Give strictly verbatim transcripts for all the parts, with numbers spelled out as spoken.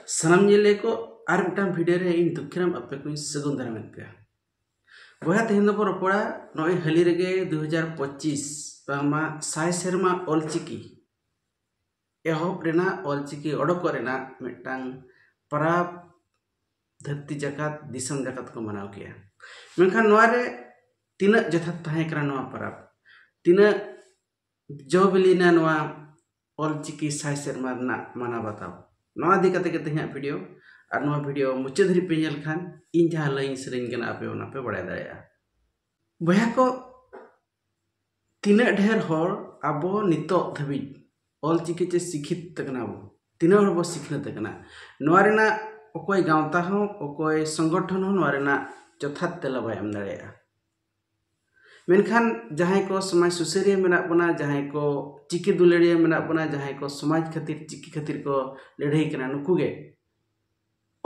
ᱥᱟᱱᱟᱢ ᱧᱮᱞᱤᱭᱟᱹ ᱠᱚ ᱟᱨ ᱢᱤᱫᱴᱟᱝ ᱵᱷᱤᱰᱤᱭᱳ ᱨᱮ ᱤᱧ ᱫᱩᱠᱷᱤᱨᱟᱢ ᱟᱯᱮ ᱠᱚᱧ ᱥᱟᱹᱜᱩᱱ ᱫᱟᱨᱟᱢᱮᱫ ᱯᱮᱭᱟ᱾ ᱵᱚᱭᱦᱟ, ᱛᱮᱦᱮᱧ ᱫᱚᱵᱚ ᱨᱚᱯᱚᱲᱟ ᱱᱚᱜᱼᱚᱭ ᱦᱟᱹᱞᱤ ᱨᱮᱜᱮ ᱫᱩ ᱦᱟᱡᱟᱨ ᱯᱚᱸᱪᱤᱥ ᱵᱟᱝᱢᱟ ᱥᱟᱭ ᱥᱮᱨᱢᱟ ᱚᱞᱪᱤᱠᱤ ᱮᱦᱚᱵ ᱨᱮᱱᱟᱜ, ᱚᱞᱪᱤᱠᱤ ᱚᱰᱚᱠᱚᱜ ᱨᱮᱱᱟᱜ ᱢᱤᱫᱴᱟᱝ ᱯᱟᱨᱟᱵᱽ ᱫᱷᱟᱹᱨᱛᱤ ᱡᱟᱠᱟᱛ, ᱫᱤᱥᱚᱢ ᱡᱟᱠᱟᱛ ᱠᱚ ᱢᱟᱱᱟᱣ ᱠᱮᱜᱼᱟ᱾ ᱢᱮᱱᱠᱷᱟᱱ ᱱᱚᱣᱟ ᱨᱮ ᱛᱤᱱᱟᱹᱜ ᱡᱚᱛᱷᱟᱛ ᱛᱟᱦᱮᱸ ᱠᱟᱱᱟ ᱱᱚᱣᱟ ᱯᱟᱨᱟᱵᱽ, ᱛᱤᱱᱟᱹᱜ ᱡᱚ ᱵᱤᱞᱤᱭᱮᱱᱟ ᱱᱚᱣᱟ ᱚᱞᱪᱤᱠᱤ ᱥᱟᱭ ᱥᱮᱨᱢᱟ ᱨᱮᱱᱟᱜ ᱢᱟᱱᱟᱣ ᱵᱟᱛᱟᱣ, ᱱᱚᱣᱟ ᱤᱫᱤ ᱠᱟᱛᱮ ᱜᱮ ᱛᱮᱦᱮᱧᱟᱜ ᱵᱷᱤᱰᱤᱭᱳ᱾ ᱟᱨ ᱱᱚᱣᱟ ᱵᱷᱤᱰᱤᱭᱳ ᱢᱩᱪᱟᱹᱫ ᱫᱷᱟᱹᱨᱤᱡ ᱯᱮ ᱧᱮᱞ ᱠᱷᱟᱱ ᱤᱧ ᱡᱟᱦᱟᱸ ᱞᱟᱹᱭ ᱤᱧ ᱥᱮᱨᱮᱧ ᱠᱟᱱᱟ ᱟᱯᱮ ᱚᱱᱟ ᱯᱮ ᱵᱟᱲᱟᱭ ᱫᱟᱲᱮᱭᱟᱜᱼᱟ᱾ ᱵᱚᱭᱦᱟ ᱠᱚ, ᱛᱤᱱᱟᱹᱜ ᱰᱷᱮᱨ ᱦᱚᱲ ᱟᱵᱚ ᱱᱤᱛᱚᱜ ᱫᱷᱟᱹᱵᱤᱡ ᱚᱞᱪᱤᱠᱤ ᱛᱮ ᱥᱤᱠᱷᱤᱛ ᱠᱟᱱᱟ ᱵᱚ, ᱛᱤᱱᱟᱹᱜ ᱦᱚᱲ ᱵᱚ ᱥᱤᱠᱷᱱᱟᱹᱛ ᱠᱟᱱᱟ, ᱱᱚᱣᱟ ᱨᱮᱱᱟᱜ ᱚᱠᱚᱭ ᱜᱟᱶᱛᱟ ᱦᱚᱸ, ᱚᱠᱚᱭ ᱥᱚᱝᱜᱚᱴᱷᱚᱱ ᱦᱚᱸ ᱱᱚᱣᱟ ᱨᱮᱱᱟᱜ ᱡᱚᱛᱷᱟᱛ ᱛᱮᱞᱟ ᱵᱟᱭ ᱮᱢ ᱫᱟᱲᱮᱭᱟᱜᱼᱟ᱾ ᱢᱮᱱᱠᱷᱟᱱ ᱡᱟᱦᱟᱸᱭ ᱠᱚ ᱥᱚᱢᱟᱡᱽ ᱥᱩᱥᱟᱹᱨᱤᱭᱟᱹ ᱢᱮᱱᱟᱜ ᱵᱚᱱᱟ, ᱡᱟᱦᱟᱸᱭ ᱠᱚ ᱪᱤᱠᱤ ᱫᱩᱞᱟᱹᱲᱤᱭᱟᱹ ᱢᱮᱱᱟᱜ ᱵᱚᱱᱟ, ᱡᱟᱦᱟᱸᱭ ᱠᱚ ᱥᱚᱢᱟᱡᱽ ᱠᱷᱟᱹᱛᱤᱨ, ᱪᱤᱠᱤ ᱠᱷᱟᱹᱛᱤᱨ ᱠᱚ ᱞᱟᱹᱲᱦᱟᱹᱭ ᱠᱟᱱᱟ, ᱱᱩᱠᱩ ᱜᱮ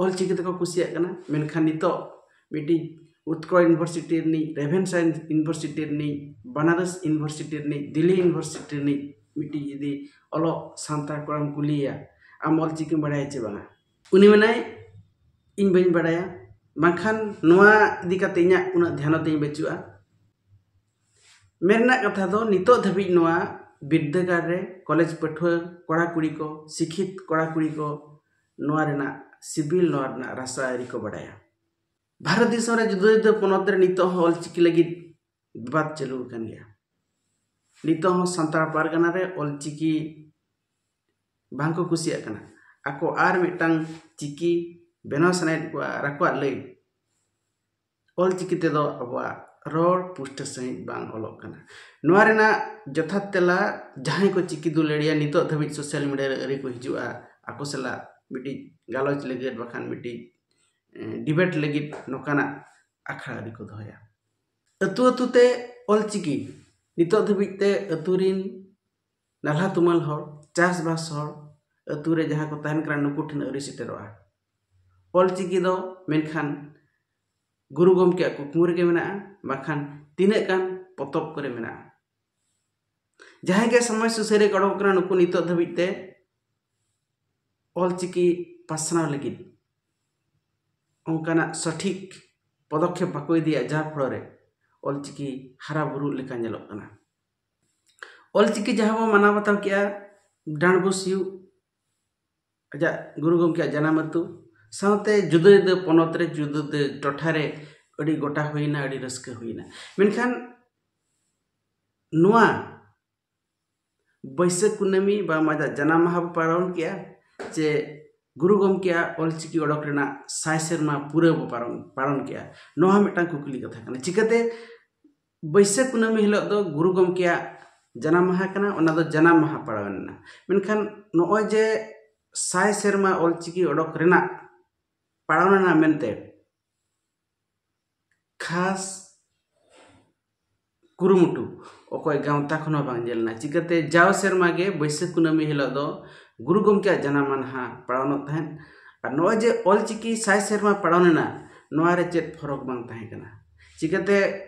ᱚᱞᱪᱤᱠᱤ ᱛᱮᱠᱚ ᱠᱩᱥᱤᱭᱟᱜ ᱠᱟᱱᱟ᱾ ᱢᱮᱱᱠᱷᱟᱱ ᱱᱤᱛᱚᱜ ᱢᱤᱫᱴᱤᱡ ᱩᱛᱠᱚᱞ ᱤᱭᱩᱱᱤᱵᱷᱟᱨᱥᱤᱴᱤ ᱨᱤᱱᱤᱡ, ᱨᱮᱵᱷᱮᱱᱥᱟ ᱤᱭᱩᱱᱤᱵᱷᱟᱨᱥᱤᱴᱤ ᱨᱤᱱᱤᱡ, ᱵᱟᱱᱟᱨᱚᱥ ᱤᱭᱩᱱᱤᱵᱷᱟᱨᱥᱤᱴᱤ ᱨᱤᱱᱤᱡ, ᱫᱤᱞᱞᱤ ᱤᱭᱩᱱᱤᱵᱷᱟᱨᱥᱤᱴᱤ ᱨᱤᱱᱤᱡ ᱢᱤᱫᱴᱤᱡ ᱡᱩᱫᱤ ᱚᱞᱚᱜ ᱥᱟᱱᱛᱟᱲ ᱠᱚᱲᱟᱢ ᱠᱩᱞᱤᱭᱮᱭᱟ, "ᱟᱢ ᱚᱞᱪᱤᱠᱤᱢ ᱵᱟᱲᱟᱭᱟ ᱪᱮ ᱵᱟᱝᱟ?" ᱩᱱᱤ ᱢᱮᱱᱟᱭ, "ᱤᱧ ᱵᱟᱹᱧ ᱵᱟᱲᱟᱭᱟ, ᱵᱟᱝᱠᱷᱟᱱ ᱱᱚᱣᱟ ᱤᱫᱤ ᱠᱟᱛᱮ ᱤᱧᱟᱹᱜ ᱩᱱᱟᱹᱜ ᱫᱷᱮᱭᱟᱱ ᱛᱤᱧ ᱵᱟᱹᱪᱩᱜᱼᱟ᱾" ᱢᱮᱱ ᱨᱮᱱᱟᱜ ᱠᱟᱛᱷᱟ ᱫᱚ, ᱱᱤᱛᱚᱜ ᱫᱷᱟᱹᱵᱤᱡ ᱱᱚᱣᱟ ᱵᱤᱨᱫᱟᱹᱜᱟᱲ ᱨᱮ ᱠᱚᱞᱮᱡᱽ ᱯᱟᱹᱴᱷᱩᱣᱟᱹ ᱠᱚᱲᱟ ᱠᱩᱲᱤ ᱠᱚ, ᱥᱤᱠᱷᱤᱛ ᱠᱚᱲᱟ ᱠᱩᱲᱤ ᱠᱚ ᱱᱚᱣᱟ ᱨᱮᱱᱟᱜ ᱥᱤᱵᱤᱞ, ᱱᱚᱣᱟ ᱨᱮᱱᱟᱜ ᱨᱟᱥᱟ ᱟᱹᱣᱨᱤ ᱠᱚ ᱵᱟᱲᱟᱭᱟ᱾ ᱵᱷᱟᱨᱚᱛ ᱫᱤᱥᱚᱢ ᱨᱮ ᱡᱩᱫᱟᱹ ᱡᱩᱫᱟᱹ ᱯᱚᱱᱚᱛ ᱨᱮ ᱱᱤᱛᱚᱜ ᱦᱚᱸ ᱚᱞᱪᱤᱠᱤ ᱞᱟᱹᱜᱤᱫ ᱵᱤᱵᱟᱫ ᱪᱟᱹᱞᱩ ᱟᱠᱟᱱ ᱜᱮᱭᱟ᱾ ᱱᱤᱛᱚᱜ ᱦᱚᱸ ᱥᱟᱱᱛᱟᱲ ᱯᱟᱨᱜᱟᱱᱟ ᱨᱮ ᱚᱞᱪᱤᱠᱤ ᱵᱟᱝ ᱠᱚ ᱠᱩᱥᱤᱭᱟᱜ ᱠᱟᱱᱟ᱾ ᱟᱠᱚ ᱟᱨ ᱢᱤᱫᱴᱟᱝ ᱪᱤᱠᱤ ᱵᱮᱱᱟᱣ ᱥᱟᱱᱟᱭᱮᱫ ᱠᱚᱣᱟ, ᱟᱨ ᱟᱠᱚᱣᱟᱜ ᱞᱟᱹᱭ ᱚᱞᱪᱤᱠᱤ ᱛᱮᱫᱚ ᱟᱵᱚᱣᱟᱜ ᱨᱚᱲ ᱯᱩᱥᱴᱟᱹ ᱥᱟᱺᱦᱤᱡ ᱵᱟᱝ ᱚᱞᱚᱜ ᱠᱟᱱᱟ᱾ ᱱᱚᱣᱟ ᱨᱮᱱᱟᱜ ᱡᱚᱛᱷᱟᱛ ᱛᱮᱞᱟ, ᱡᱟᱦᱟᱸᱭ ᱠᱚ ᱪᱤᱠᱤ ᱫᱩᱞᱟᱹᱲᱤᱭᱟ ᱱᱤᱛᱚᱜ ᱫᱷᱟᱹᱵᱤᱡ ᱥᱳᱥᱟᱞ ᱢᱤᱰᱤᱭᱟ ᱨᱮ ᱟᱹᱣᱨᱤ ᱠᱚ ᱦᱤᱡᱩᱜᱼᱟ, ᱟᱠᱚ ᱥᱟᱞᱟᱜ ᱢᱤᱫᱴᱤᱡ ᱜᱟᱞᱚᱪ ᱞᱟᱹᱜᱤᱫ, ᱵᱟᱠᱷᱟᱱ ᱢᱤᱫᱴᱤᱡ, ᱮ, ᱰᱤᱵᱮᱴ ᱞᱟᱹᱜᱤᱫ ᱱᱚᱝᱠᱟᱱᱟᱜ ᱟᱠᱷᱲᱟ ᱟᱹᱣᱨᱤ ᱠᱚ ᱫᱚᱦᱚᱭᱟ᱾ ᱟᱹᱛᱩ ᱟᱹᱛᱩ ᱛᱮ ᱚᱞᱪᱤᱠᱤ ᱱᱤᱛᱚᱜ ᱫᱷᱟᱹᱵᱤᱡ ᱛᱮ ᱟᱹᱛᱩ ᱨᱤᱱ ᱱᱟᱞᱦᱟ ᱛᱩᱢᱟᱹᱞ ᱦᱚᱲ, ᱪᱟᱥᱵᱟᱥ ᱦᱚᱲ, ᱟᱹᱛᱩ ᱨᱮ ᱡᱟᱦᱟᱸ ᱠᱚ ᱛᱟᱦᱮᱱ ᱠᱟᱱᱟ, ᱱᱩᱠᱩ ᱴᱷᱮᱱ ᱟᱹᱣᱨᱤ ᱥᱮᱴᱮᱨᱚᱜᱼᱟ᱾ ᱚᱞᱪᱤᱠᱤ ᱫᱚ ᱢᱮᱱᱠᱷᱟᱱ ᱜᱩᱨᱩ ᱜᱚᱢᱠᱮᱭᱟᱜ ᱠᱩᱠᱢᱩ ᱨᱮᱜᱮ ᱢᱮᱱᱟᱜᱼᱟ, ᱵᱟᱝᱠᱷᱟᱱ ᱛᱤᱱᱟᱹᱜ ᱜᱟᱱ ᱯᱚᱛᱚᱵ ᱠᱚᱨᱮ ᱢᱮᱱᱟᱜᱼᱟ᱾ ᱡᱟᱦᱟᱸᱭ ᱜᱮ ᱥᱚᱢᱟᱡᱽ ᱥᱩᱥᱟᱹᱨᱤᱭᱟᱹ ᱠᱚ ᱚᱰᱚᱠ ᱠᱟᱱᱟ, ᱱᱩᱠᱩ ᱱᱤᱛᱚᱜ ᱫᱷᱟᱹᱵᱤᱡ ᱛᱮ ᱚᱞᱪᱤᱠᱤ ᱯᱟᱥᱱᱟᱣ ᱞᱟᱹᱜᱤᱫ ᱚᱱᱠᱟᱱᱟᱜ ᱥᱚᱴᱷᱤᱠ ᱯᱚᱫᱚᱠᱷᱮᱯ ᱵᱟᱠᱚ ᱤᱫᱤᱭᱟ, ᱡᱟᱦᱟᱸ ᱯᱷᱚᱲᱚ ᱨᱮ ᱚᱞᱪᱤᱠᱤ ᱦᱟᱨᱟ ᱵᱩᱨᱩᱜ ᱞᱮᱠᱟ ᱧᱮᱞᱚᱜ ᱠᱟᱱᱟ᱾ ᱚᱞᱪᱤᱠᱤ ᱡᱟᱦᱟᱸ ᱵᱚᱱ ᱢᱟᱱᱟᱣ ᱵᱟᱛᱟᱣ ᱠᱮᱜᱼᱟ, ᱰᱟᱸᱰᱵᱳᱥ ᱦᱩᱭᱩᱜ, ᱟᱡᱟᱜ ᱜᱩᱨᱩ ᱜᱚᱢᱠᱮᱭᱟᱜ ᱡᱟᱱᱟᱢ ᱟᱹᱛᱩ, ᱥᱟᱶᱛᱮ ᱡᱩᱫᱟᱹ ᱡᱩᱫᱟᱹ ᱯᱚᱱᱚᱛ ᱨᱮ, ᱡᱩᱫᱟᱹ ᱡᱩᱫᱟᱹ ᱴᱚᱴᱷᱟ ᱨᱮ ᱟᱹᱰᱤ ᱜᱚᱴᱟ ᱦᱩᱭᱱᱟ, ᱟᱹᱰᱤ ᱨᱟᱹᱥᱠᱟᱹ ᱦᱩᱭᱱᱟ᱾ ᱢᱮᱱᱠᱷᱟᱱ ᱱᱚᱣᱟ ᱵᱟᱹᱭᱥᱟᱹᱠᱷ ᱠᱩᱱᱟᱹᱢᱤ ᱵᱟᱝ ᱟᱡᱟᱜ ᱡᱟᱱᱟᱢ ᱢᱟᱦᱟ ᱵᱚ ᱯᱟᱞᱚᱱ ᱠᱮᱜᱼᱟ, ᱪᱮ ᱜᱩᱨᱩ ᱜᱚᱢᱠᱮᱭᱟᱜ ᱚᱞᱪᱤᱠᱤ ᱚᱰᱚᱠ ᱨᱮᱱᱟᱜ ᱥᱟᱭ ᱥᱮᱨᱢᱟ ᱯᱩᱨᱟᱹ ᱵᱚ ᱯᱟᱞᱚᱱ, ᱯᱟᱞᱚᱱ ᱠᱮᱜᱼᱟ? ᱱᱚᱣᱟ ᱦᱚᱸ ᱢᱤᱫᱴᱟᱝ ᱠᱩᱠᱞᱤ ᱠᱟᱛᱷᱟ ᱠᱟᱱᱟ᱾ ᱪᱤᱠᱟᱹᱛᱮ ᱵᱟᱹᱭᱥᱟᱹᱠᱷ ᱠᱩᱱᱟᱹᱢᱤ ᱦᱤᱞᱳᱜ ᱫᱚ ᱜᱩᱨᱩ ᱜᱚᱢᱠᱮᱭᱟᱜ ᱡᱟᱱᱟᱢ ᱢᱟᱦᱟ ᱠᱟᱱᱟ, ᱚᱱᱟ ᱫᱚ ᱡᱟᱱᱟᱢ ᱢᱟᱦᱟ ᱯᱟᱲᱟᱣ ᱮᱱᱟ᱾ ᱢᱮᱱᱠᱷᱟᱱ ᱱᱚᱜᱼᱚᱭ ᱡᱮ ᱥᱟᱭ ᱥᱮᱨᱢᱟ ᱚᱞᱪᱤᱠᱤ ᱚᱰᱚᱠ ᱨᱮᱱᱟᱜ ᱯᱟᱲᱟᱣ ᱮᱱᱟ ᱢᱮᱱᱛᱮ ᱠᱷᱟᱥ ᱠᱩᱨᱩᱢᱩᱴᱩ ᱚᱠᱚᱭ ᱜᱟᱶᱛᱟ ᱠᱷᱚᱱ ᱦᱚᱸ ᱵᱟᱝ ᱧᱮᱞ ᱮᱱᱟ᱾ ᱪᱤᱠᱟᱹᱛᱮ ᱡᱟᱣ ᱥᱮᱨᱢᱟ ᱜᱮ ᱵᱟᱹᱭᱥᱟᱹᱠᱷ ᱠᱩᱱᱟᱹᱢᱤ ᱦᱤᱞᱳᱜ ᱫᱚ ᱜᱩᱨᱩ ᱜᱚᱢᱠᱮᱭᱟᱜ ᱡᱟᱱᱟᱢ ᱢᱟᱦᱟ ᱯᱟᱲᱟᱣᱱᱚᱜ ᱛᱟᱦᱮᱸᱫ᱾ ᱟᱨ ᱱᱚᱜᱼᱚᱭ ᱡᱮ ᱚᱞᱪᱤᱠᱤ ᱥᱟᱭ ᱥᱮᱨᱢᱟ ᱯᱟᱲᱟᱣ ᱮᱱᱟ, ᱱᱚᱣᱟ ᱨᱮ ᱪᱮᱫ ᱯᱷᱚᱨᱚᱠ ᱵᱟᱝ ᱛᱟᱦᱮᱸ ᱠᱟᱱᱟ? ᱪᱤᱠᱟᱹᱛᱮ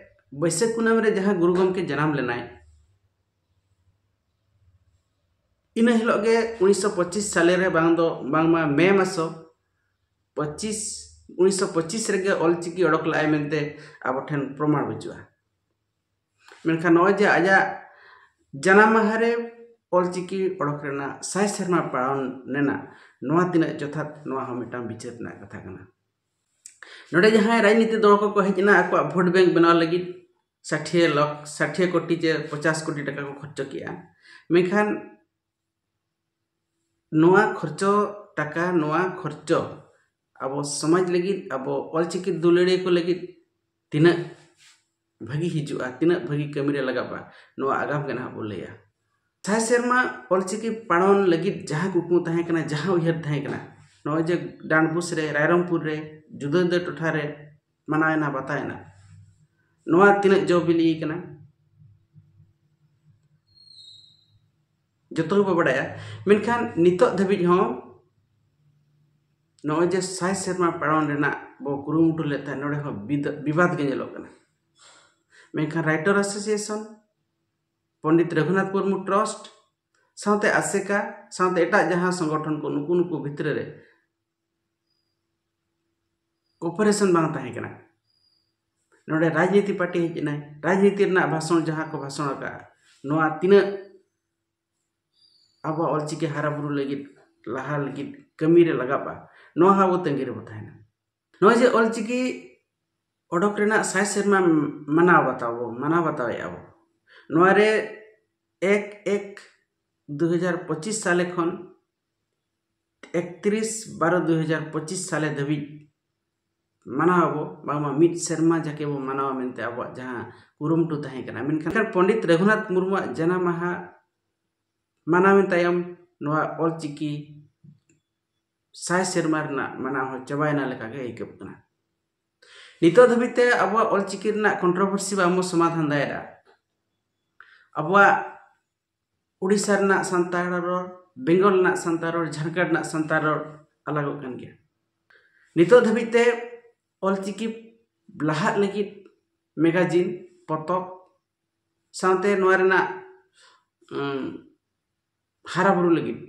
ᱵᱟᱹᱭᱥᱟᱹᱠᱷ ᱠᱩᱱᱟᱹᱢᱤ ᱨᱮ ᱡᱟᱦᱟᱸ ᱜᱩᱨᱩ ᱜᱚᱢᱠᱮ ᱡᱟᱱᱟᱢ ᱞᱮᱱᱟᱭ, ᱤᱱᱟᱹ ᱦᱤᱞᱳᱜ ᱜᱮ ᱩᱱᱤᱥᱥᱚ ᱯᱚᱸᱪᱤᱥ ᱥᱟᱞᱮ ᱨᱮ ᱵᱟᱝ ᱫᱚ ᱵᱟᱝᱢᱟ ᱢᱮ ᱢᱟᱥᱚ ᱯᱚᱸᱪᱤᱥ, ᱩᱱᱤᱥᱥᱚ ᱯᱚᱸᱪᱤᱥ ᱨᱮᱜᱮ ᱚᱞᱪᱤᱠᱤ ᱚᱰᱚᱠ ᱞᱮᱜᱼᱟᱭ ᱢᱮᱱᱛᱮ ᱟᱵᱚ ᱴᱷᱮᱱ ᱯᱨᱚᱢᱟᱬ ᱵᱟᱹᱪᱩᱜᱼᱟ᱾ ᱢᱮᱱᱠᱷᱟᱱ ᱱᱚᱜᱼᱚᱭ ᱡᱮ ᱟᱡᱟᱜ ᱡᱟᱱᱟᱢ ᱢᱟᱦᱟ ᱨᱮ ᱚᱞᱪᱤᱠᱤ ᱚᱰᱚᱠ ᱨᱮᱱᱟᱜ ᱥᱟᱭ ᱥᱮᱨᱢᱟ ᱯᱟᱲᱟᱣ ᱞᱮᱱᱟ, ᱱᱚᱣᱟ ᱛᱤᱱᱟᱹᱜ ᱡᱚᱛᱷᱟᱛ, ᱱᱚᱣᱟ ᱦᱚᱸ ᱢᱤᱫᱴᱟᱝ ᱵᱤᱪᱟᱹᱨ ᱨᱮᱱᱟᱜ ᱠᱟᱛᱷᱟ ᱠᱟᱱᱟ᱾ ᱱᱚᱰᱮ ᱡᱟᱦᱟᱸᱭ ᱨᱟᱡᱽᱱᱤᱛᱤ ᱫᱚᱞ ᱠᱚᱠᱚ ᱦᱮᱡ ᱮᱱᱟ ᱟᱠᱚᱣᱟᱜ ᱵᱷᱳᱴ ᱵᱮᱝᱠ ᱵᱮᱱᱟᱣ ᱞᱟᱹᱜᱤᱫ, ᱥᱟᱴᱷᱤᱭᱟᱹ ᱞᱟᱠᱷ, ᱥᱟᱴᱷᱤᱭᱟᱹ ᱠᱳᱴᱤ ᱪᱮ ᱯᱚᱪᱟᱥ ᱠᱳᱴᱤ ᱴᱟᱠᱟ ᱠᱚ ᱠᱷᱚᱨᱪᱚ ᱠᱮᱜᱼᱟ᱾ ᱢᱮᱱᱠᱷᱟᱱ ᱱᱚᱣᱟ ᱠᱷᱚᱨᱪᱚ ᱴᱟᱠᱟ, ᱱᱚᱣᱟ ᱠᱷᱚᱨᱪᱚ ᱟᱵᱚ ᱥᱚᱢᱟᱡᱽ ᱞᱟᱹᱜᱤᱫ, ᱟᱵᱚ ᱚᱞᱪᱤᱠᱤ ᱫᱩᱞᱟᱹᱲᱤᱭᱟᱹ ᱠᱚ ᱞᱟᱹᱜᱤᱫ ᱛᱤᱱᱟᱹᱜ ᱵᱷᱟᱹᱜᱤ ᱦᱤᱡᱩᱜᱼᱟ, ᱛᱤᱱᱟᱹᱜ ᱵᱷᱟᱹᱜᱤ ᱠᱟᱹᱢᱤ ᱨᱮ ᱞᱟᱜᱟᱜᱼᱟ, ᱱᱚᱣᱟ ᱟᱜᱟᱢ ᱜᱮ ᱱᱟᱦᱟᱜ ᱵᱚ ᱞᱟᱹᱭᱟ᱾ ᱥᱟᱭ ᱥᱮᱨᱢᱟ ᱚᱞᱪᱤᱠᱤ ᱯᱟᱲᱚᱱ ᱞᱟᱹᱜᱤᱫ ᱡᱟᱦᱟᱸ ᱠᱩᱠᱢᱩ ᱛᱟᱦᱮᱸ ᱠᱟᱱᱟ, ᱡᱟᱦᱟᱸ ᱩᱭᱦᱟᱹᱨ ᱛᱟᱦᱮᱸ ᱠᱟᱱᱟ, ᱱᱚᱜᱼᱚᱭ ᱡᱮ ᱰᱟᱸᱰᱵᱩᱥ ᱨᱮ, ᱨᱟᱭᱨᱚᱝᱯᱩᱨ ᱨᱮ, ᱡᱩᱫᱟᱹ ᱡᱩᱫᱟᱹ ᱴᱚᱴᱷᱟ ᱨᱮ ᱢᱟᱱᱟᱣᱮᱱᱟ, ᱵᱟᱛᱟᱣᱮᱱᱟ, ᱱᱚᱣᱟ ᱛᱤᱱᱟᱹᱜ ᱡᱚ ᱵᱤᱞᱤ ᱠᱟᱱᱟ, ᱡᱚᱛᱚ ᱜᱮᱵᱚ ᱵᱟᱰᱟᱭᱟ᱾ ᱢᱮᱱᱠᱷᱟᱱ ᱱᱤᱛᱚᱜ ᱫᱷᱟᱹᱵᱤᱡ ᱦᱚᱸ ᱱᱚᱜᱼᱚᱭ ᱡᱮ ᱥᱟᱭ ᱥᱮᱨᱢᱟ ᱯᱟᱲᱚᱱ ᱨᱮᱱᱟᱜ ᱵᱚ ᱠᱩᱨᱩᱢᱩᱴᱩ ᱞᱮᱫ ᱛᱟᱦᱮᱸᱫ, ᱱᱚᱰᱮ ᱦᱚᱸ ᱵᱤᱫ-, ᱵᱤᱵᱟᱫ ᱜᱮ ᱧᱮᱞᱚᱜ ᱠᱟᱱᱟ᱾ ᱢᱮᱱᱠᱷᱟᱱ writer association, Pandit Raghunath Murmu trust, ᱥᱟᱶᱛᱮ ᱟᱥᱮᱠᱟ, ᱥᱟᱶᱛᱮ ᱮᱴᱟᱜ ᱡᱟᱦᱟᱸ ᱥᱚᱝᱜᱚᱴᱷᱚᱱ ᱠᱚ, ᱱᱩᱠᱩ ᱱᱩᱠᱩ ᱵᱷᱤᱛᱨᱤ ᱨᱮ ᱠᱚᱯᱟᱨᱮᱥᱚᱱ ᱵᱟᱝ ᱛᱟᱦᱮᱸ ᱠᱟᱱᱟ᱾ ᱱᱚᱰᱮ ᱨᱟᱡᱽᱱᱤᱛᱤ ᱯᱟᱨᱴᱤ ᱦᱮᱡ ᱮᱱᱟᱭ, ᱨᱟᱡᱽᱱᱤᱛᱤ ᱨᱮᱱᱟᱜ ᱵᱷᱟᱥᱚᱱ ᱡᱟᱦᱟᱸ ᱠᱚ ᱵᱷᱟᱥᱚᱱ ᱟᱠᱟᱫᱼᱟ, ᱱᱚᱣᱟ ᱛᱤᱱᱟᱹᱜ ᱟᱵᱚᱣᱟᱜ ᱚᱞᱪᱤᱠᱤ ᱦᱟᱨᱟ ᱵᱩᱨᱩ ᱞᱟᱹᱜᱤᱫ, ᱞᱟᱦᱟ ᱞᱟᱹᱜᱤᱫ ᱠᱟᱹᱢᱤ ᱨᱮ ᱞᱟᱜᱟᱜᱼᱟ, ᱱᱚᱣᱟ ᱦᱚᱸ ᱟᱵᱚ ᱛᱟᱺᱜᱤ ᱨᱮᱵᱚ ᱛᱟᱦᱮᱱᱟ᱾ ᱱᱚᱜᱼᱚᱭ ᱡᱮ ᱚᱞᱪᱤᱠᱤ ᱚᱰᱚᱠ ᱨᱮᱱᱟᱜ ᱥᱟᱭ ᱥᱮᱨᱢᱟ ᱢᱟᱱᱟᱣ ᱵᱟᱛᱟᱣ ᱵᱚ, ᱢᱟᱱᱟᱣ ᱵᱟᱛᱟᱣᱮᱫᱼᱟ ᱵᱚ, ᱱᱚᱣᱟ ᱨᱮ ᱮᱠ ᱮᱠ ᱫᱩ ᱦᱟᱡᱟᱨ ᱯᱚᱸᱪᱤᱥ ᱥᱟᱞᱮ ᱠᱷᱚᱱ ᱮᱠᱛᱨᱤᱥ ᱵᱟᱨᱚ ᱫᱩ ᱦᱟᱡᱟᱨ ᱯᱚᱸᱪᱤᱥ ᱥᱟᱞᱮ ᱫᱷᱟᱹᱵᱤᱡ ᱢᱟᱱᱟᱣ ᱟᱵᱚ, ᱵᱟᱝᱢᱟ ᱢᱤᱫ ᱥᱮᱨᱢᱟ ᱡᱟᱠᱮ ᱵᱚ ᱢᱟᱱᱟᱣᱟ ᱢᱮᱱᱛᱮ ᱟᱵᱚᱣᱟᱜ ᱡᱟᱦᱟᱸ ᱠᱩᱨᱩᱢᱩᱴᱩ ᱛᱟᱦᱮᱸ ᱠᱟᱱᱟ᱾ ᱢᱮᱱᱠᱷᱟᱱ ᱯᱚᱱᱰᱤᱛ ᱨᱟᱹᱜᱷᱩᱱᱟᱛᱷ ᱢᱩᱨᱢᱩᱣᱟᱜ ᱡᱟᱱᱟᱢ ᱢᱟᱦᱟ ᱢᱟᱱᱟᱣᱮᱱ ᱛᱟᱭᱚᱢ ᱱᱚᱣᱟ ᱚᱞᱪᱤᱠᱤ ᱥᱟᱭ ᱥᱮᱨᱢᱟ ᱨᱮᱱᱟᱜ ᱢᱟᱱᱟᱣ ᱦᱚᱸ ᱪᱟᱵᱟᱭᱮᱱᱟ ᱞᱮᱠᱟᱜᱮ ᱟᱹᱭᱠᱟᱹᱜ ᱠᱟᱱᱟ᱾ ᱱᱤᱛᱚᱜ ᱫᱷᱟᱹᱵᱤᱡ ᱛᱮ ᱟᱵᱚᱣᱟᱜ ᱚᱞᱪᱤᱠᱤ ᱨᱮᱱᱟᱜ ᱠᱚᱱᱴᱨᱳᱵᱷᱟᱨᱥᱤ ᱵᱟᱝᱵᱚ ᱥᱚᱢᱟᱫᱷᱟᱱ ᱫᱟᱲᱮᱭᱟᱜᱼᱟ᱾ ᱟᱵᱚᱣᱟᱜ ᱳᱰᱤᱥᱟ ᱨᱮᱱᱟᱜ ᱥᱟᱱᱛᱟᱲ ᱨᱚᱲ, ᱵᱮᱝᱜᱚᱞ ᱨᱮᱱᱟᱜ ᱥᱟᱱᱛᱟᱲ ᱨᱚᱲ, ᱡᱷᱟᱲᱠᱷᱚᱸᱰ ᱨᱮᱱᱟᱜ ᱥᱟᱱᱛᱟᱲ ᱨᱚᱲ ᱟᱞᱟᱜᱚᱜ ᱠᱟᱱ ᱜᱮᱭᱟ᱾ ᱱᱤᱛᱚᱜ ᱫᱷᱟᱹᱵᱤᱡ ᱛᱮ ᱚᱞᱪᱤᱠᱤ ᱞᱟᱦᱟᱜ ᱞᱟᱹᱜᱤᱫ ᱢᱮᱜᱟᱡᱤᱱ, ᱯᱚᱛᱚᱵ ᱥᱟᱶᱛᱮ ᱱᱚᱣᱟ ᱨᱮᱱᱟᱜ ᱩᱢ, ᱦᱟᱨᱟ ᱵᱩᱨᱩ ᱞᱟᱹᱜᱤᱫ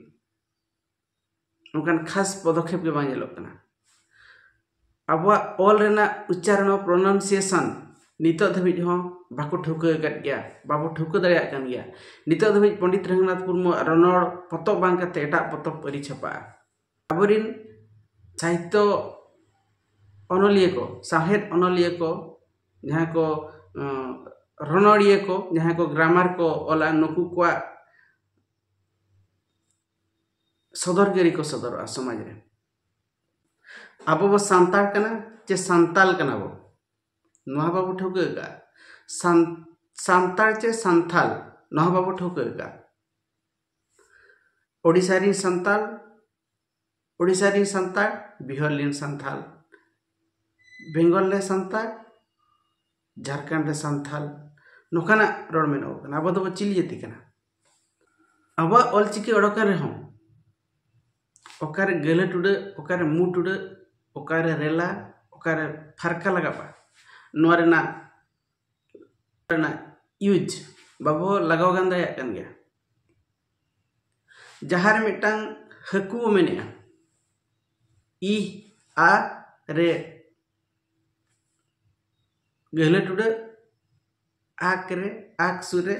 ᱚᱱᱠᱟᱱ ᱠᱷᱟᱥ ᱯᱚᱫᱚᱠᱷᱮᱯ ᱜᱮ ᱵᱟᱝ ᱧᱮᱞᱚᱜ ᱠᱟᱱᱟ᱾ ᱟᱵᱚᱣᱟᱜ ᱚᱞ ᱨᱮᱱᱟᱜ ᱩᱪᱪᱟᱨᱚᱱ, ᱯᱨᱚᱱᱟᱣᱩᱱᱥᱤᱭᱮᱥᱚᱱ, ᱱᱤᱛᱚᱜ ᱫᱷᱟᱹᱵᱤᱡ ᱦᱚᱸ ᱵᱟᱠᱚ ᱴᱷᱟᱹᱣᱠᱟᱹ ᱟᱠᱟᱫ ᱜᱮᱭᱟ, ᱵᱟᱵᱚ ᱴᱷᱟᱹᱣᱠᱟᱹ ᱫᱟᱲᱮᱭᱟᱜ ᱠᱟᱱ ᱜᱮᱭᱟ᱾ ᱱᱤᱛᱚᱜ ᱫᱷᱟᱹᱵᱤᱡ ᱯᱚᱱᱰᱤᱛ ᱨᱚᱜᱷᱩᱱᱟᱛᱷ ᱢᱩᱨᱢᱩᱣᱟᱜ ᱨᱚᱱᱚᱲ ᱯᱚᱛᱚᱵ ᱵᱟᱝ ᱠᱟᱛᱮ ᱮᱴᱟᱜ ᱯᱚᱛᱚᱵ ᱟᱹᱣᱨᱤ ᱪᱷᱟᱯᱟᱜᱼᱟ᱾ ᱟᱵᱚᱨᱮᱱ ᱥᱟᱦᱤᱛᱛᱚ ᱚᱱᱚᱞᱤᱭᱟᱹ ᱠᱚ, ᱥᱟᱶᱦᱮᱫ ᱚᱱᱚᱞᱤᱭᱟᱹ ᱠᱚ, ᱡᱟᱦᱟᱸ ᱠᱚ ᱨᱚᱱᱚᱲᱤᱭᱟᱹ ᱠᱚ, ᱡᱟᱦᱟᱸᱭ ᱠᱚ ᱜᱨᱟᱢᱟᱨ ᱠᱚ ᱚᱞᱟ, ᱱᱩᱠᱩ ᱠᱚᱣᱟᱜ ᱥᱚᱫᱚᱨ ᱜᱮ ᱟᱹᱣᱨᱤ ᱠᱚ ᱥᱚᱫᱚᱨᱚᱜᱼᱟ ᱥᱚᱢᱟᱡᱽ ᱨᱮ᱾ ᱟᱵᱚ ᱵᱚ ᱥᱟᱱᱛᱟᱲ ᱠᱟᱱᱟ ᱪᱮ ᱥᱟᱱᱛᱟᱞ ᱠᱟᱱᱟ ᱵᱚ, ᱱᱚᱣᱟ ᱵᱟᱵᱚ ᱴᱷᱟᱹᱣᱠᱟᱹ ᱟᱠᱟᱫᱼᱟ᱾ ᱥᱟᱱ-, ᱥᱟᱱᱛᱟᱲ ᱪᱮ ᱥᱟᱱᱛᱷᱟᱞ, ᱱᱚᱣᱟ ᱵᱟᱵᱚ ᱴᱷᱟᱹᱣᱠᱟᱹ ᱟᱠᱟᱫᱼᱟ᱾ ᱳᱰᱤᱥᱟ ᱨᱮᱱ ᱥᱟᱱᱛᱟᱲ, ᱳᱰᱤᱥᱟ ᱨᱮᱱ ᱥᱟᱱᱛᱟᱲ, ᱵᱤᱦᱟᱨ ᱨᱮᱱ ᱥᱟᱱᱛᱟᱲ, ᱵᱮᱝᱜᱚᱞ ᱨᱮ ᱥᱟᱱᱛᱟᱲ, ᱡᱷᱟᱲᱠᱷᱚᱸᱰ ᱨᱮ ᱥᱟᱱᱛᱟᱲ, ᱱᱚᱝᱠᱟᱱᱟᱜ ᱨᱚᱲ ᱢᱮᱱᱚᱜ ᱠᱟᱱᱟ᱾ ᱟᱵᱚ ᱫᱚᱵᱚ ᱪᱤᱞᱤ ᱡᱟᱹᱛᱤ ᱠᱟᱱᱟ? ᱟᱵᱚᱣᱟᱜ ᱚᱞᱪᱤᱠᱤ ᱚᱰᱚᱠ ᱮᱱ ᱨᱮᱦᱚᱸ ᱚᱠᱟᱨᱮ ᱜᱟᱹᱞᱟᱹ ᱴᱩᱰᱟᱹᱜ, ᱚᱠᱟᱨᱮ ᱢᱩ ᱴᱩᱰᱟᱹᱜ, ᱚᱠᱟᱨᱮ ᱨᱮᱞᱟ, ᱚᱠᱟᱨᱮ ᱯᱷᱟᱨᱠᱟ ᱞᱟᱜᱟᱜᱼᱟ, ᱱᱚᱣᱟ ᱨᱮᱱᱟᱜ, ᱨᱮᱱᱟᱜ ᱤᱭᱩᱡᱽ ᱵᱟᱵᱚ ᱞᱟᱜᱟᱣ ᱜᱟᱱ ᱫᱟᱲᱮᱭᱟᱜ ᱠᱟᱱ ᱜᱮᱭᱟ᱾ ᱡᱟᱦᱟᱸ ᱨᱮ ᱢᱤᱫᱴᱟᱝ ᱦᱟᱹᱠᱩ ᱵᱚ ᱢᱮᱱᱮᱜᱼᱟ, ᱤᱦ, ᱟ, ᱨᱮ, ᱜᱟᱹᱦᱞᱟᱹ ᱴᱩᱰᱟᱹᱜ, ᱟᱠ ᱨᱮ, ᱟᱠ ᱥᱩᱨ ᱨᱮ,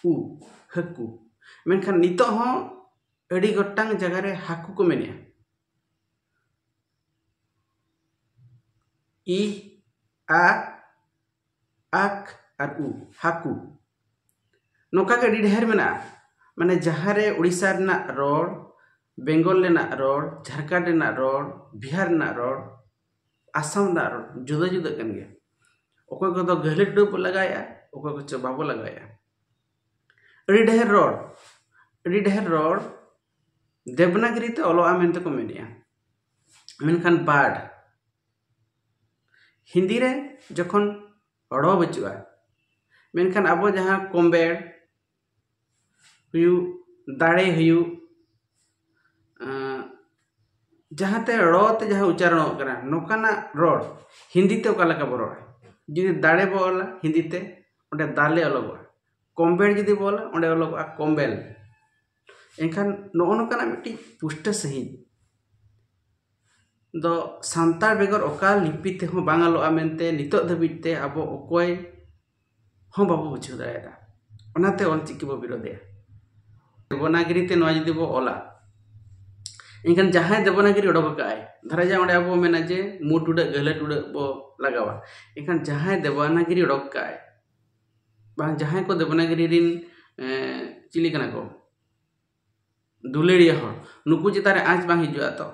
ᱩ, ᱦᱟᱹᱠᱩ᱾ ᱢᱮᱱᱠᱷᱟᱱ ᱱᱤᱛᱚᱜ ᱦᱚᱸ ᱟᱹᱰᱤ ᱜᱚᱴᱟᱝ ᱡᱟᱭᱜᱟ ᱨᱮ ᱦᱟᱹᱠᱩ ᱠᱚ ᱢᱮᱱᱮᱜᱼᱟ᱾ ᱤᱦ, ᱟ, ᱟᱠ ᱟᱨ ᱩ, ᱦᱟᱹᱠᱩ᱾ ᱱᱚᱝᱠᱟ ᱜᱮ ᱟᱹᱰᱤ ᱰᱷᱮᱨ ᱢᱮᱱᱟᱜᱼᱟ᱾ ᱢᱟᱱᱮ ᱡᱟᱦᱟᱸ ᱨᱮ ᱩᱲᱤᱥᱥᱟ ᱨᱮᱱᱟᱜ ᱨᱚᱲ, ᱵᱮᱝᱜᱚᱞ ᱨᱮᱱᱟᱜ ᱨᱚᱲ, ᱡᱷᱟᱲᱠᱷᱚᱸᱰ ᱨᱮᱱᱟᱜ ᱨᱚᱲ, ᱵᱤᱦᱟᱨ ᱨᱮᱱᱟᱜ ᱨᱚᱲ, ᱟᱥᱟᱢ ᱨᱮᱱᱟᱜ ᱨᱚᱲ ᱡᱩᱫᱟᱹ ᱡᱩᱫᱟᱹ ᱠᱟᱱ ᱜᱮᱭᱟ᱾ ᱚᱠᱚᱭ ᱠᱚᱫᱚ ᱜᱟᱹᱦᱞᱟᱹ ᱴᱩᱰᱟᱹᱜ ᱵᱚ ᱞᱟᱜᱟᱣᱮᱜᱼᱟ, ᱚᱠᱚᱭ ᱠᱚᱪᱚ ᱵᱟᱵᱚ ᱞᱟᱜᱟᱣᱮᱜᱼᱟ᱾ ᱟᱹᱰᱤ ᱰᱷᱮᱨ ᱨᱚᱲ, ᱟᱹᱰᱤ ᱰᱷᱮᱨ ᱨᱚᱲ ᱫᱮᱵᱽᱱᱟᱜᱽᱨᱤ ᱛᱮ ᱚᱞᱚᱜᱼᱟ ᱢᱮᱱᱛᱮ ᱠᱚ ᱢᱮᱱᱮᱜᱼᱟ᱾ ᱢᱮᱱᱠᱷᱟᱱ ᱵᱟᱰ ᱦᱤᱱᱫᱤ ᱨᱮ ᱡᱚᱠᱷᱚᱱ ᱲᱚ ᱵᱟᱹᱪᱩᱜᱼᱟ, ᱢᱮᱱᱠᱷᱟᱱ ᱟᱵᱚ ᱡᱟᱦᱟᱸ ᱠᱚᱢᱵᱮᱲ ᱦᱩᱭᱩᱜ, ᱫᱟᱲᱮ ᱦᱩᱭᱩᱜ, ᱟᱸ, ᱡᱟᱦᱟᱸᱛᱮ ᱲᱚ ᱛᱮ ᱡᱟᱦᱟᱸ ᱩᱪᱪᱟᱨᱚᱱᱚᱜ ᱠᱟᱱᱟ, ᱱᱚᱝᱠᱟᱱᱟᱜ ᱨᱚᱲ ᱦᱤᱱᱫᱤ ᱛᱮ ᱚᱠᱟ ᱞᱮᱠᱟ ᱵᱚ ᱨᱚᱲᱟ? ᱡᱩᱫᱤ ᱫᱟᱲᱮ ᱵᱚ ᱚᱞᱟ ᱦᱤᱱᱫᱤ ᱛᱮ, ᱚᱸᱰᱮ ᱫᱟᱞᱮ ᱚᱞᱚᱜᱚᱜᱼᱟ᱾ ᱠᱚᱢᱵᱮᱲ ᱡᱩᱫᱤ ᱵᱚ ᱚᱞᱟ, ᱚᱸᱰᱮ ᱚᱞᱚᱜᱚᱜᱼᱟ ᱠᱚᱢᱵᱮᱞ᱾ ᱮᱱᱠᱷᱟᱱ ᱱᱚᱜᱼᱚ ᱱᱚᱝᱠᱟᱱᱟᱜ ᱢᱤᱫᱴᱤᱡ ᱯᱩᱥᱴᱟᱹ ᱥᱟᱺᱦᱤᱡ ᱫᱚ ᱥᱟᱱᱛᱟᱲ ᱵᱮᱜᱚᱨ ᱚᱠᱟ ᱞᱤᱯᱤ ᱛᱮᱦᱚᱸ ᱵᱟᱝ ᱚᱞᱚᱜᱼᱟ ᱢᱮᱱᱛᱮ ᱱᱤᱛᱚᱜ ᱫᱷᱟᱹᱵᱤᱡ ᱛᱮ ᱟᱵᱚ ᱚᱠᱚᱭ ᱦᱚᱸ ᱵᱟᱵᱚ ᱵᱩᱡᱷᱟᱹᱣ ᱫᱟᱲᱮᱭᱟᱫᱟ᱾ ᱚᱱᱟᱛᱮ ᱚᱞᱪᱤᱠᱤ ᱵᱚ ᱵᱤᱨᱳᱫᱷᱮᱜᱼᱟ᱾ ᱫᱮᱵᱚᱱᱟᱜᱤᱨᱤ ᱛᱮ ᱱᱚᱣᱟ ᱡᱩᱫᱤ ᱵᱚ ᱚᱞᱟ, ᱮᱱᱠᱷᱟᱱ ᱡᱟᱦᱟᱸᱭ ᱫᱮᱵᱚᱱᱟᱜᱤᱨᱤ ᱚᱰᱚᱠ ᱟᱠᱟᱫᱼᱟᱭ, ᱫᱷᱟᱨᱟ ᱡᱟ ᱚᱸᱰᱮ ᱟᱵᱚ ᱢᱮᱱᱟ ᱡᱮ ᱢᱩ ᱴᱩᱰᱟᱹᱜ ᱜᱟᱹᱦᱞᱟᱹ ᱴᱩᱰᱟᱹᱜ ᱵᱚ ᱞᱟᱜᱟᱣᱟ, ᱮᱱᱠᱷᱟᱱ ᱡᱟᱦᱟᱸᱭ ᱫᱮᱵᱚᱱᱟᱜᱤᱨᱤ ᱚᱰᱚᱠ ᱟᱠᱟᱫᱼᱟᱭ, ᱵᱟᱝ ᱡᱟᱦᱟᱸᱭ ᱠᱚ ᱫᱮᱵᱚᱱᱟᱜᱤᱨᱤ ᱨᱤᱱ, ᱮᱸ, ᱪᱤᱞᱤ ᱠᱟᱱᱟ ᱠᱚ, ᱫᱩᱞᱟᱹᱲᱤᱭᱟᱹ ᱦᱚᱲ, ᱱᱩᱠᱩ ᱪᱮᱛᱟᱱ ᱨᱮ ᱟᱸᱪ ᱵᱟᱝ ᱦᱤᱡᱩᱜᱼᱟ ᱛᱚ᱾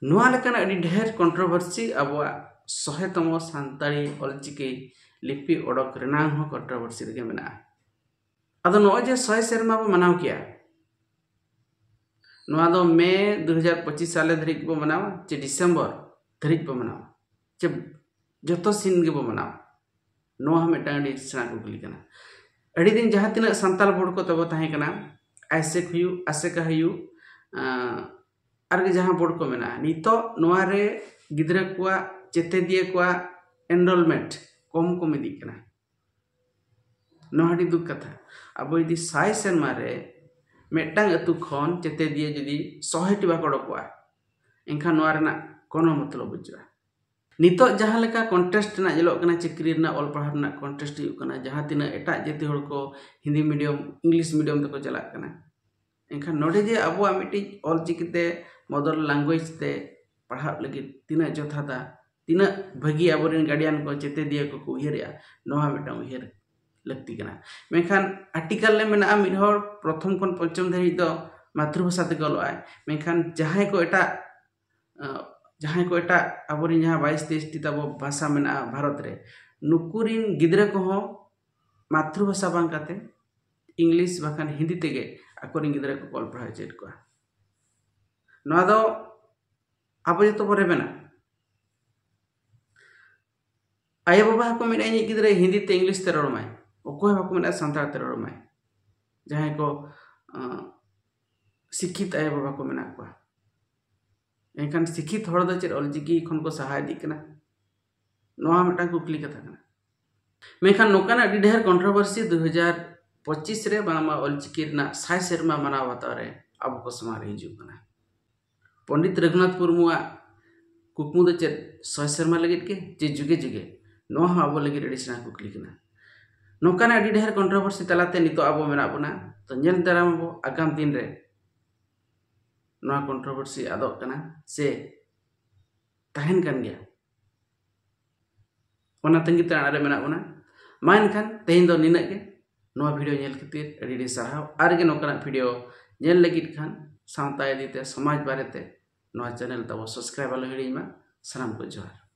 ᱱᱚᱣᱟ ᱞᱮᱠᱟᱱᱟᱜ ᱟᱹᱰᱤ ᱰᱷᱮᱨ ᱠᱚᱱᱴᱨᱳᱵᱷᱟᱨᱥᱤ ᱟᱵᱚᱣᱟᱜ ᱥᱚᱦᱮᱛᱚᱢᱚ ᱥᱟᱱᱛᱟᱲᱤ ᱚᱞᱪᱤᱠᱤ ᱞᱤᱯᱤ ᱚᱰᱚᱠ ᱨᱮᱱᱟᱜ ᱦᱚᱸ ᱠᱚᱱᱴᱨᱳᱵᱷᱟᱨᱥᱤ ᱨᱮᱜᱮ ᱢᱮᱱᱟᱜᱼᱟ᱾ ᱟᱫᱚ ᱱᱚᱜᱼᱚᱭ ᱡᱮ ᱥᱚᱭ ᱥᱮᱨᱢᱟ ᱵᱚ ᱢᱟᱱᱟᱣ ᱠᱮᱜᱼᱟ, ᱱᱚᱣᱟ ᱫᱚ ᱢᱮ ᱫᱩ ᱦᱟᱡᱟᱨ ᱯᱚᱸᱪᱤᱥ ᱥᱟᱞᱮ ᱫᱷᱟᱹᱨᱤᱡ ᱵᱚ ᱢᱟᱱᱟᱣᱟ ᱪᱮ ᱰᱤᱥᱮᱢᱵᱚᱨ ᱫᱷᱟᱹᱨᱤᱡ ᱵᱚ ᱢᱟᱱᱟᱣᱟ ᱪᱮ ᱡᱚᱛᱚ ᱥᱤᱱ ᱜᱮᱵᱚ ᱢᱟᱱᱟᱣᱟ? ᱱᱚᱣᱟ ᱦᱚᱸ ᱢᱤᱫᱴᱟᱝ ᱟᱹᱰᱤ ᱥᱮᱬᱟ ᱠᱩᱠᱞᱤ ᱠᱟᱱᱟ᱾ ᱟᱹᱰᱤ ᱫᱤᱱ ᱡᱟᱦᱟᱸ ᱛᱤᱱᱟᱹᱜ ᱥᱟᱱᱛᱟᱲ ᱵᱳᱨᱰ ᱠᱚ ᱛᱟᱵᱚ ᱛᱟᱦᱮᱸ ᱠᱟᱱᱟ, ᱟᱭᱥᱮᱠ ᱦᱩᱭᱩᱜ, ᱟᱥᱮᱠᱟ ᱦᱩᱭᱩᱜ, ᱟᱸ, ᱟᱨ ᱡᱟᱦᱟᱸ ᱵᱳᱨᱰ ᱠᱚ ᱢᱮᱱᱟᱜᱼᱟ, ᱱᱤᱛᱚᱜ ᱱᱚᱣᱟ ᱨᱮ ᱜᱤᱫᱽᱨᱟᱹ ᱠᱚᱣᱟᱜ, ᱪᱮᱛᱮᱫᱤᱭᱟᱹ ᱠᱚᱣᱟᱜ ᱮᱱᱨᱳᱞᱢᱮᱱᱴ ᱠᱚᱢ ᱠᱚᱢ ᱤᱫᱤᱜ ᱠᱟᱱᱟ᱾ ᱱᱚᱣᱟ ᱟᱹᱰᱤ ᱫᱩᱠ ᱠᱟᱛᱷᱟ᱾ ᱟᱵᱚ ᱡᱩᱫᱤ ᱥᱟᱭ ᱥᱮᱨᱢᱟ ᱨᱮ ᱢᱤᱫᱴᱟᱝ ᱟᱹᱛᱩ ᱠᱷᱚᱱ ᱪᱮᱛᱮᱫᱤᱭᱟᱹ ᱡᱩᱫᱤ ᱥᱚ ᱴᱤ ᱵᱟᱠᱚ ᱚᱰᱚᱠᱚᱜᱼᱟ, ᱮᱱᱠᱷᱟᱱ ᱱᱚᱣᱟ ᱨᱮᱱᱟᱜ ᱠᱳᱱᱳ ᱢᱚᱛᱞᱚᱵ ᱵᱟᱹᱪᱩᱜᱼᱟ᱾ ᱱᱤᱛᱚᱜ ᱡᱟᱦᱟᱸ ᱞᱮᱠᱟ ᱠᱚᱱᱴᱮᱥᱴ ᱨᱮᱱᱟᱜ ᱧᱮᱞᱚᱜ ᱠᱟᱱᱟ, ᱪᱟᱹᱠᱨᱤ ᱨᱮᱱᱟᱜ, ᱚᱞ ᱯᱟᱲᱦᱟᱣ ᱨᱮᱱᱟᱜ ᱠᱚᱱᱴᱮᱥᱴ ᱦᱩᱭᱩᱜ ᱠᱟᱱᱟ, ᱡᱟᱦᱟᱸ ᱛᱤᱱᱟᱹᱜ ᱮᱴᱟᱜ ᱡᱟᱹᱛᱤ ᱦᱚᱲ ᱠᱚ ᱦᱤᱱᱫᱤ ᱢᱤᱰᱤᱭᱟᱢ, ᱤᱝᱞᱤᱥ ᱢᱤᱰᱤᱭᱟᱢ ᱛᱮᱠᱚ ᱪᱟᱞᱟᱜ ᱠᱟᱱᱟ, ᱮᱱᱠᱷᱟᱱ ᱱᱚᱰᱮ ᱡᱮ ᱟᱵᱚᱣᱟᱜ ᱢᱤᱫᱴᱤᱡ ᱚᱞᱪᱤᱠᱤ ᱛᱮ, ᱢᱚᱫᱟᱨ ᱞᱮᱝᱜᱩᱭᱮᱡᱽ ᱛᱮ ᱯᱟᱲᱦᱟᱜ ᱞᱟᱹᱜᱤᱫ ᱛᱤᱱᱟᱹᱜ ᱡᱚᱛᱷᱟᱛᱟ, ᱛᱤᱱᱟᱹᱜ ᱵᱷᱟᱹᱜᱤ ᱟᱵᱚᱨᱮᱱ ᱜᱟᱨᱰᱤᱭᱟᱱ ᱠᱚ, ᱪᱮᱛᱮᱫᱤᱭᱟᱹ ᱠᱚᱠᱚ ᱩᱭᱦᱟᱹᱨᱮᱜᱼᱟ, ᱱᱚᱣᱟ ᱢᱤᱫᱴᱟᱝ ᱩᱭᱦᱟᱹᱨ ᱞᱟᱹᱠᱛᱤ ᱠᱟᱱᱟ᱾ ᱢᱮᱱᱠᱷᱟᱱ ᱟᱨᱴᱤᱠᱟᱞ ᱨᱮ ᱢᱮᱱᱟᱜᱼᱟ, ᱢᱤᱫ ᱦᱚᱲ ᱯᱨᱚᱛᱷᱚᱢ ᱠᱷᱚᱱ ᱯᱚᱧᱪᱚᱢ ᱫᱷᱟᱹᱵᱤᱡ ᱫᱚ ᱢᱟᱛᱨᱤᱵᱷᱟᱥᱟ ᱛᱮᱜᱮ ᱚᱞᱚᱜᱼᱟᱭ, ᱢᱮᱱᱠᱷᱟᱱ ᱡᱟᱦᱟᱸᱭ ᱠᱚ ᱮᱴᱟᱜ, ᱟᱸ, ᱡᱟᱦᱟᱸᱭ ᱠᱚ ᱮᱴᱟᱜ ᱟᱵᱚᱨᱮᱱ ᱡᱟᱦᱟᱸ ᱵᱟᱭᱤᱥ ᱛᱮᱭᱤᱥ ᱴᱤ ᱛᱟᱵᱚ ᱵᱷᱟᱥᱟ ᱢᱮᱱᱟᱜᱼᱟ ᱵᱷᱟᱨᱚᱛ ᱨᱮ, ᱱᱩᱠᱩ ᱨᱤᱱ ᱜᱤᱫᱽᱨᱟᱹ ᱠᱚᱦᱚᱸ ᱢᱟᱛᱨᱤᱵᱷᱟᱥᱟ ᱵᱟᱝ ᱠᱟᱛᱮ ᱤᱝᱞᱤᱥ ᱵᱟᱠᱷᱟᱱ ᱦᱤᱱᱫᱤ ᱛᱮᱜᱮ ᱟᱠᱚᱨᱮᱱ ᱜᱤᱫᱽᱨᱟᱹ ᱠᱚᱠᱚ ᱚᱞ ᱯᱟᱲᱦᱟᱣ ᱦᱚᱪᱚᱭᱮᱫ ᱠᱚᱣᱟ᱾ ᱱᱚᱣᱟ ᱫᱚ ᱟᱵᱚ ᱡᱚᱛᱚ ᱵᱚᱱ ᱨᱮᱵᱮᱱᱟ᱾ ᱟᱭᱳᱼᱵᱟᱵᱟ ᱦᱚᱸᱠᱚ ᱢᱮᱱᱟ, ᱤᱧᱤᱡ ᱜᱤᱫᱽᱨᱟᱹ ᱦᱤᱱᱫᱤ ᱛᱮ ᱤᱝᱞᱤᱥ ᱛᱮ ᱨᱚᱲ ᱢᱟᱭ᱾ ᱚᱠᱚᱭ ᱦᱚᱸ ᱵᱟᱠᱚ ᱢᱮᱱᱟ ᱥᱟᱱᱛᱟᱲ ᱛᱮ ᱨᱚᱲ ᱢᱟᱭ, ᱡᱟᱦᱟᱸᱭ ᱠᱚ, ᱟᱸ, ᱥᱤᱠᱠᱷᱤᱛ ᱟᱭᱳᱼᱵᱟᱵᱟ ᱠᱚ ᱢᱮᱱᱟᱜ ᱠᱚᱣᱟ᱾ ᱮᱱᱠᱷᱟᱱ ᱥᱤᱠᱠᱷᱤᱛ ᱦᱚᱲ ᱫᱚ ᱪᱮᱫ ᱚᱞᱪᱤᱠᱤ ᱠᱷᱚᱱ ᱠᱚ ᱥᱟᱦᱟ ᱤᱫᱤᱜ ᱠᱟᱱᱟ? ᱱᱚᱣᱟ ᱢᱤᱫᱴᱟᱝ ᱠᱩᱠᱞᱤ ᱠᱟᱛᱷᱟ ᱠᱟᱱᱟ᱾ ᱢᱮᱱᱠᱷᱟᱱ ᱱᱚᱝᱠᱟᱱᱟᱜ ᱟᱹᱰᱤ ᱰᱷᱮᱨ ᱠᱚᱱᱴᱨᱳᱵᱷᱟᱨᱥᱤ ᱫᱩ ᱦᱟᱡᱟᱨ ᱯᱚᱸᱪᱤᱥ ᱨᱮ ᱵᱟᱝᱢᱟ ᱚᱞᱪᱤᱠᱤ ᱨᱮᱱᱟᱜ ᱥᱟᱭ ᱥᱮᱨᱢᱟ ᱢᱟᱱᱟᱣ ᱵᱟᱛᱟᱣ ᱨᱮ ᱟᱵᱚ ᱠᱚ ᱥᱟᱢᱟᱝ ᱨᱮ ᱦᱤᱡᱩᱜ ᱠᱟᱱᱟ᱾ ᱯᱚᱱᱰᱤᱛ ᱨᱚᱜᱷᱩᱱᱟᱛᱷ ᱢᱩᱨᱢᱩᱣᱟᱜ ᱠᱩᱠᱢᱩ ᱫᱚ ᱪᱮᱫ ᱥᱚᱭ ᱥᱮᱨᱢᱟ ᱞᱟᱹᱜᱤᱫ ᱜᱮ, ᱡᱮ ᱡᱩᱜᱮ ᱡᱩᱜᱮ? ᱱᱚᱣᱟ ᱦᱚᱸ ᱟᱵᱚ ᱞᱟᱹᱜᱤᱫ ᱟᱹᱰᱤ ᱥᱮᱬᱟ ᱠᱩᱠᱞᱤ ᱠᱟᱱᱟ᱾ ᱱᱚᱝᱠᱟᱱᱟᱜ ᱟᱹᱰᱤ ᱰᱷᱮᱨ ᱠᱚᱱᱴᱨᱳᱵᱷᱟᱨᱥᱤ ᱛᱟᱞᱟᱛᱮ ᱱᱤᱛᱚᱜ ᱟᱵᱚ ᱢᱮᱱᱟᱜ ᱵᱚᱱᱟ᱾ ᱛᱚ, ᱧᱮᱞ ᱫᱟᱨᱟᱢ ᱟᱵᱚ ᱟᱜᱟᱢ ᱫᱤᱱ ᱨᱮ ᱱᱚᱣᱟ ᱠᱚᱱᱴᱨᱳᱵᱷᱟᱨᱥᱤ ᱟᱫᱚᱜ ᱠᱟᱱᱟ ᱥᱮ ᱛᱟᱦᱮᱱ ᱠᱟᱱ ᱜᱮᱭᱟ, ᱚᱱᱟ ᱛᱟᱺᱜᱤ ᱛᱟᱲᱟᱜ ᱨᱮ ᱢᱮᱱᱟᱜ ᱵᱚᱱᱟ᱾ ᱢᱟ ᱮᱱᱠᱷᱟᱱ ᱛᱮᱦᱮᱧ ᱫᱚ ᱱᱤᱱᱟᱹᱜ ᱜᱮ᱾ ᱱᱚᱣᱟ ᱵᱷᱤᱰᱤᱭᱳ ᱧᱮᱞ ᱠᱷᱟᱹᱛᱤᱨ ᱟᱹᱰᱤ ᱟᱹᱰᱤ ᱥᱟᱨᱦᱟᱣ᱾ ᱟᱨ ᱜᱮ ᱱᱚᱝᱠᱟᱱᱟᱜ ᱵᱷᱤᱰᱤᱭᱳ ᱧᱮᱞ ᱞᱟᱹᱜᱤᱫ ᱠᱷᱟᱱ ᱥᱟᱶᱛᱟ ᱤᱫᱤ ᱛᱮ, ᱥᱚᱢᱟᱡᱽ ᱵᱟᱨᱮᱛᱮ ᱱᱚᱣᱟ ᱪᱮᱱᱮᱞ ᱛᱟᱵᱚ ᱥᱟᱵᱥᱠᱨᱟᱭᱤᱵ ᱟᱞᱚ ᱦᱤᱲᱤᱧ ᱢᱟ᱾ ᱥᱟᱱᱟᱢ ᱠᱚ ᱡᱚᱦᱟᱨ᱾